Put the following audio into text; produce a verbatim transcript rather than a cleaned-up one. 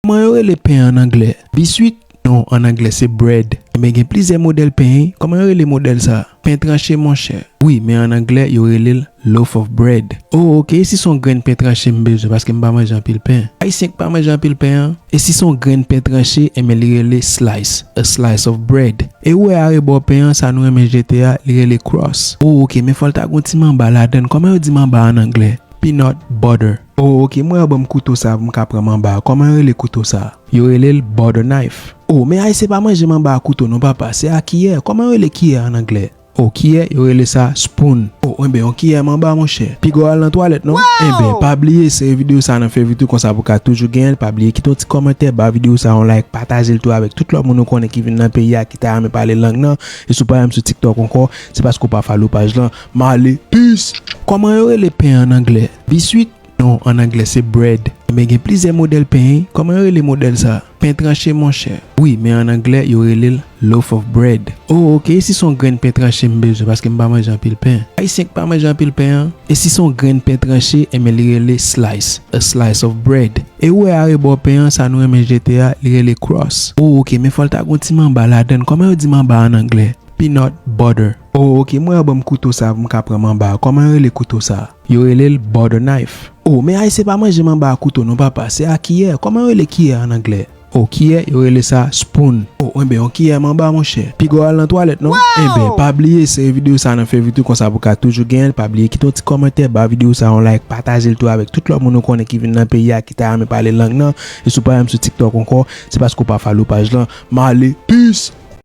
Kòman yo rele pen an anglè? Biswit? Non, an anglè se bread. Enben, gen plizyè modèl pen, wi. Kòman yo rele modèl sa? Pen tranche, monchè. Wi, men an anglè, yo rele l loaf of bread. O, oke, e si se yon grenn pen tranche m bezwen, paske m pa manje anpil pen? Ayisyen k pa manje anpil pen an? E si se yon grenn pen tranche, enben, li rele slice, a slice of bread. E ou wè arebò pen an, sa nou renmen jete a, li rele crust. O, oke, men fò l ta gon ti manba ladan l. Kòman yo di manba an anglè? Peanut butter. O, oke, m wè yo ban m kouto sa pou m ka pran manba a. Kòman yo rele kouto sa? Yo rele l butter knife. O, men Ayisyen pa manje manba a kouto non, papa, se a kiyè. Kòman yo rele kiyè an anglè? O, kiyè, yo rele sa spoon. O, enben, yon kiyè manba, monchè. Piga w al nan twalèt, non? Enben, pa bliye sere videyo sa nan favorite ou, konsa pou ka toujou genyen l. Pa bliye kite yon ti kòmantè, ba videyo sa yon like, pataje l tou avèk tout lòt moun ou konnen ki vin nan peyi a, ki ta renmen pale lang nan. E si w pa renmen sou TikTok ankò, se paske w pa follow paj lan. M ale, peace! Kòman yo rele pen an anglè? Biswit? Non, an anglè se bread. Enben, gen plizyè modèl pen, wi. Kòman yo rele modèl sa? Pen tranche, monchè. Wi, men an anglè, yo rele l loaf of bread. O, oke, e si se yon grenn pen tranche m bezwen, paske m pa manje anpil pen? Ayisyen k pa manje anpil pen an? E si se yon grenn pen tranche, enben, li rele slice, a slice of bread. E ou wè arebò pen an, sa nou renmen jete a, li rele crust. O, oke, men fò l ta gon ti manba ladan l. Kòman yo di manba an anglè? Peanut butter. O, oke, m wè yo ban m kouto sa pou m ka pran manba a. Kòman yo rele kouto sa? Yo rele l butter knife. O, men Ayisyen pa manje manba a kouto non, papa, se a kiyè. Kòman yo rele kiyè an anglè? O, kiyè, yo rele sa spoon. O, enben, yon kiyè manba, monchè. Piga w al nan twalèt, non? Enben, pa bliye sere videyo sa nan favorite ou, konsa pou ka toujou genyen l. Pa bliye kite yon ti kòmantè, ba videyo sa yon like, pataje l tou avèk tout lòt moun ou konnen ki vin nan peyi a, ki ta renmen pale lang nan. E si w pa renmen sou TikTok ankò, se paske w pa follow paj lan. M ale, peace!